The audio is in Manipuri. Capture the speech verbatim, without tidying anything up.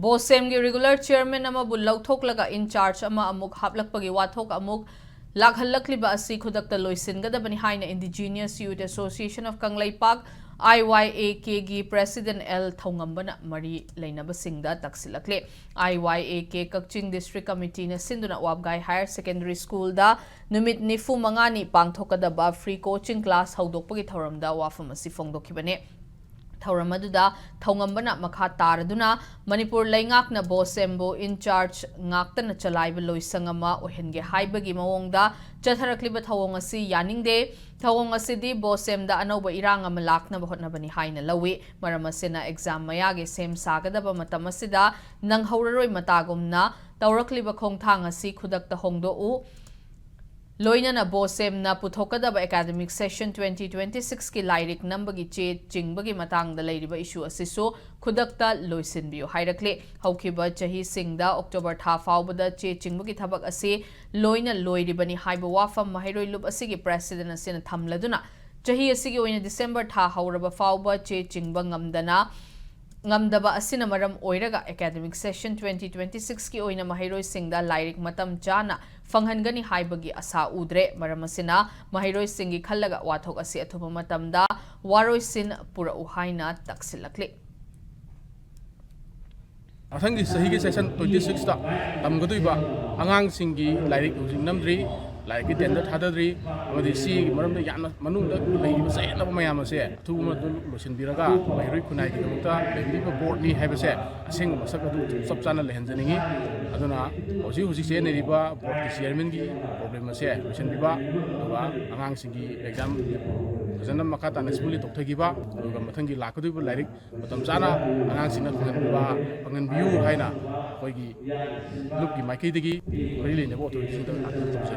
ꯕꯣꯁꯦꯝꯒꯤ regular chairman ꯑꯃꯕꯨ ꯂꯧꯊꯣꯛꯂꯒ in charge ꯑꯃ ꯑꯃꯨꯛ ꯍꯥꯞꯂꯛꯄꯒꯤ ꯋꯥꯊꯣꯛ ꯑꯃꯨꯛ ꯂꯥꯛꯍꯜꯂꯛꯂꯤꯕ ꯑꯁꯤ ꯈꯨꯗꯛꯇ ꯂꯣꯏꯁꯤꯟꯒꯗꯕꯅꯤ ꯍꯥꯏꯅ Indigenous Youth Association of Kangleipak, I Y A K ꯒꯤ president L ꯊꯧꯉꯝꯕꯅ ꯃꯔꯤ ꯂꯩꯅꯕꯁꯤꯡꯗ ꯇꯛꯁꯤꯜꯂꯛꯂꯤ꯫ I Y A K Kakching district committeeꯅ ꯁꯤꯟꯗꯨꯅ ꯋꯥꯕꯒꯥꯏ Higher Secondary Schoolꯗ ꯅꯨꯃꯤꯠ ꯅꯤꯐꯨ ꯃꯉꯥꯅꯤ ꯄꯥꯡꯊꯣꯛꯀꯗꯕ free coaching class ꯍꯧꯗꯣꯛꯄꯒꯤ ꯊꯧꯔꯝꯗ ꯋꯥꯐꯝ ꯑꯁꯤ ꯐꯣꯡꯗꯣꯛꯈꯤꯕꯅꯤ꯫ ꯊꯧꯔꯝ ꯑꯗꯨꯗ ꯊꯧꯉꯝꯕꯅ ꯃꯈꯥ ꯇꯥꯔꯗꯨꯅ ꯃꯅꯤꯄꯨꯔ ꯂꯩꯉꯥꯛꯅ ꯕꯣꯁꯦꯝꯕꯨ in charge ꯉꯥꯛꯇꯅ ꯆꯂꯥꯏꯕ ꯂꯣꯏꯁꯪ ꯑꯃ ꯑꯣꯏꯍꯟꯒꯦ ꯍꯥꯏꯕꯒꯤ ꯃꯑꯣꯡꯗ ꯆꯠꯊꯔꯛꯂꯤꯕ ꯊꯧꯑꯣꯡ ꯑꯁꯤ ꯌꯥꯅꯤꯡꯗꯦ꯫ ꯊꯧꯑꯣꯡ ꯑꯁꯤꯗꯤ ꯕꯣꯁꯦꯝꯗ ꯑꯅꯧꯕ ꯏꯔꯥꯡ ꯑꯃ ꯂꯥꯛꯅꯕ ꯍꯣꯠꯅꯕꯅꯤ ꯍꯥꯏꯅ ꯂꯧꯏ꯫ ꯃꯔꯝ ꯑꯁꯤꯅ exam ꯃꯌꯥꯒꯤ ꯁꯦꯝ ꯁꯥꯒꯗꯕ ꯃꯇꯝ ꯑꯁꯤꯗ ꯅꯪꯍꯧꯔꯔꯣꯏ ꯃꯇꯥꯒꯨꯝꯅ ꯇꯧꯔꯛꯂꯤꯕ ꯈꯣꯡꯊꯥꯡ ꯑꯁꯤ ꯈꯨꯗꯛꯇ ꯍꯣꯡꯗꯣꯛꯎ꯫ ꯂꯣꯏꯅꯅ ꯕꯣꯁꯦꯝꯅ ꯄꯨꯊꯣꯛꯀꯗꯕ academic session twenty twenty six ꯀꯤ ꯂꯥꯏꯔꯤꯛ ꯅꯝꯕꯒꯤ ꯆꯦ ꯆꯤꯡꯕꯒꯤ ꯃꯇꯥꯡꯗ ꯂꯩꯔꯤꯕ issue ꯑꯁꯤꯁꯨ ꯈꯨꯗꯛꯇ ꯂꯣꯏꯁꯤꯟꯕꯤꯌꯨ ꯍꯥꯏꯔꯛꯂꯤ꯫ ꯍꯧꯈꯤꯕ ꯆꯍꯤꯁꯤꯡꯗ October ꯊꯥ ꯐꯥꯎꯕꯗ ꯆꯦ ꯆꯤꯡꯕꯒꯤ ꯊꯕꯛ ꯑꯁꯤ ꯂꯣꯏꯅ ꯂꯣꯏꯔꯤꯕꯅꯤ ꯍꯥꯏꯕ ꯋꯥꯐꯝ ꯃꯍꯩꯔꯣꯏ ꯂꯨꯞ ꯑꯁꯤꯒꯤ president ꯑꯁꯤꯅ ꯊꯝꯂꯗꯨꯅ ꯆꯍꯤ ꯑꯁꯤꯒꯤ ꯑꯣꯏꯅ December ꯊꯥ ꯍꯧꯔꯕ ꯐꯥꯎꯕ ꯆꯦ ꯆꯤꯡꯕ ꯉꯝꯗꯅ ꯉꯝꯗꯕ ꯑꯁꯤꯅ ꯃꯔꯝ ꯑꯣꯏꯔꯒ academic session twenty twenty six ꯀꯤ ꯑꯣꯏꯅ ꯃꯍꯩꯔꯣꯏꯁꯤꯡꯗ ꯂꯥꯏꯔꯤꯛ ꯃꯇꯝ ꯆꯥꯅ ꯐꯪꯍꯟꯒꯅꯤ ꯍꯥꯏꯕꯒꯤ ꯑꯁꯥ ꯎꯗ꯭ꯔꯦ꯫ ꯃꯔꯝ ꯑꯁꯤꯅ ꯃꯍꯩꯔꯣꯏꯁꯤꯡꯒꯤ ꯈꯜꯂꯒ ꯋꯥꯊꯣꯛ ꯑꯁꯤ ꯑꯊꯨꯕ ꯃꯇꯝꯗ ꯋꯥꯔꯣꯏꯁꯤꯟ ꯄꯨꯔꯛꯎ ꯍꯥꯏꯅ ꯇꯛꯁꯤꯜꯂꯛꯂꯤ꯫ ꯃꯊꯪꯒꯤ ꯆꯍꯤꯒꯤ session twenty six ꯇ ꯇꯝꯒꯗꯣꯏꯕ ꯑꯉꯥꯡꯁꯤꯡꯒꯤ ꯂꯥꯏꯔꯤꯛ ꯍꯧꯖꯤꯛ ꯅꯝꯗ꯭ꯔꯤ, ꯂꯥꯏꯔꯤꯛꯀꯤ tender ꯊꯥꯗꯗ꯭ꯔꯤ, ꯑꯃꯗꯤ ꯁꯤꯒꯤ ꯃꯔꯝꯗ ꯌꯥꯝꯅ ꯃꯅꯨꯡꯗ ꯂꯩꯔꯤꯕ ꯆꯌꯦꯠꯅꯕ ꯃꯌꯥꯝ ꯑꯁꯦ ꯑꯊꯨꯕ ꯃꯇꯝꯗ ꯂꯣꯏꯁꯤꯟꯕꯤꯔꯒ ꯃꯍꯩꯔꯣꯏ ꯈꯨꯟꯅꯥꯏꯒꯤꯗꯃꯛꯇ ꯂꯩꯕꯤꯔꯤꯕ board ꯅꯤ ꯍꯥꯏꯕꯁꯦ ꯑꯁꯦꯡꯕ ꯃꯁꯛ ꯑꯗꯨ ꯆꯞ ꯆꯥꯅ ꯂꯩꯍꯟꯖꯅꯤꯡꯏ꯫ ꯑꯗꯨꯅ ꯍꯧꯖꯤꯛ ꯍꯧꯖꯤꯛ ꯆꯦꯟꯅꯔꯤꯕ board ꯀꯤ chairman ꯒꯤ problem ꯑꯁꯦ ꯂꯣꯏꯁꯤꯟꯕꯤꯕ, ꯑꯗꯨꯒ ꯑꯉꯥꯡꯁꯤꯡꯒꯤ exam ꯐꯖꯅ ꯃꯈꯥ ꯇꯥꯅ smoothly ꯇꯧꯊꯈꯤꯕ, ꯑꯗꯨꯒ ꯃꯊꯪꯒꯤ ꯂꯥꯛꯀꯗꯧꯔꯤꯕ ꯂꯥꯏꯔꯤꯛ ꯃꯇꯝ ꯆꯥꯅ ꯑꯉꯥꯡꯁꯤꯡꯅ ꯐꯪꯍꯟꯕꯤꯕ, ꯐꯪꯍꯟꯕꯤꯌꯨ ꯍꯥꯏꯅ ꯑꯩꯈꯣꯏꯒꯤ ꯂꯨꯞꯀꯤ ꯃꯥꯏꯀꯩꯗꯒꯤ ꯃꯔꯤ ꯂꯩꯅꯕ authority ꯁꯤꯡꯗ ꯉꯥꯛꯇ ꯇꯧꯖꯔꯤ꯫